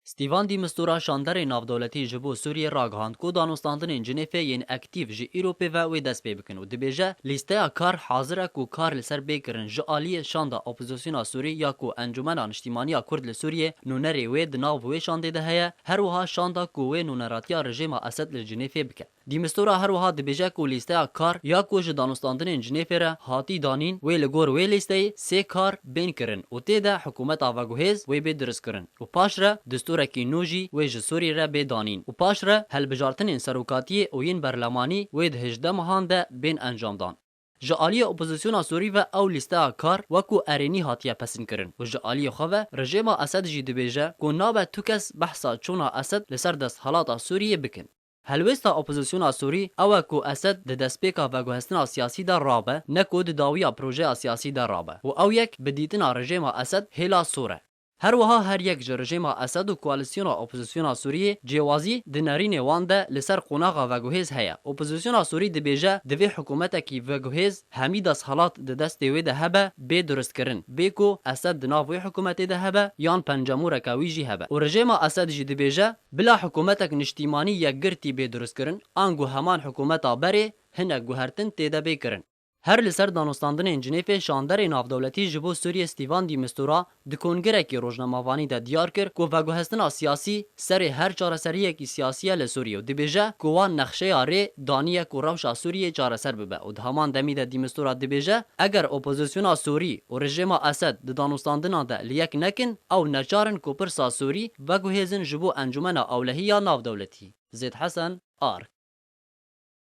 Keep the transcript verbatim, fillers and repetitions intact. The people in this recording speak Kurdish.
Stîvan Dîmistura şanderê navdewletî ji bo Sûriyê ragihand ku danûstandinên Cinêfê yên ektîf ji îro pê ve wê dest pê bikin û dibêje, lîsteya kar hazir e ku kar li ser bê kirin ji aliyê şanda opozisyona Sûrî ya ku Encûmena Niştîmaniya Kurd li Sûriyê nûnerê wê di nav wê şandê de heye, her wiha şanda ku wê nûneratiya rejêma Esed li Cinêfê bike. Dîmistura her wiha dibêje ku lîsteya kar ya ku ji danûstandinên Cinêfê re hatî danîn, wê li gor wê lîsteyê sê kar bên kirin û tê de hikûmeta veguhêz wê bê duristkirin û paş re distûrekî nû jî wê ji Sûrî re bê danîn û paş re helbijartinên serokatiyê û yên berlemanî wê di hejdeh mehan de bên encamdan. Ji aliyê opozisyona Sûrî ve ew lîsteya kar wekû erênî hatiye pesindkirin û ji aliyê xwe ve rejêma Esed jî dibêje ku nabe tu kes behsa çûna Esed li ser desthelata Sûriyê bikin. Helwêsta opozisyona Sûrî ew e ku Esed di destpêka veguhestina siyasî de rabe, ne ku di dawiya projeya siyasî de rabe û ew yek bi dîtina rejêma Esed hêla sor e. Her wiha her yek ji rejêma Esed û koalîsyona opozisyona Sûriyê cêwazî di nerînê wan de li ser qonaxa veguhêz heye. Opozisyona Sûrî dibêje, divê hikûmetekî veguhêz hemî desthilat di destê wê de hebe, bê duristkirin, bê ku Esed di nav wê hikûmetê de hebe yan pencemûreke wî jî hebe. Û rejêma Esed jî dibêje, bila hikûmetek niştîmanî yekgirtî bê duristkirin, ango heman hikûmeta berê hinek guhertin tê de bê kirin. Her li ser danûstandinên Cinêfê şanderê navdewletî ji bo Sûriyê Stîvan Dîmistura di kongirekî rojnamevanî de diyar kir ku veguhestina siyasî serê her çareseriyekî siyasî ye li Sûriyê û dibêje ku wan nexşeya rê daniye ku rewşa Sûriyê çareser bibe û di heman demî de Dîmistura dibêje, eger opozisyona Sûrî û rejêma Esed di danûstandinan de li yek nekin, ew neçar in ku pirsa Sûrî veguhêzin ji bo Encûmena Ewlehî ya Navdewletî. Zêd Hesen, Ark.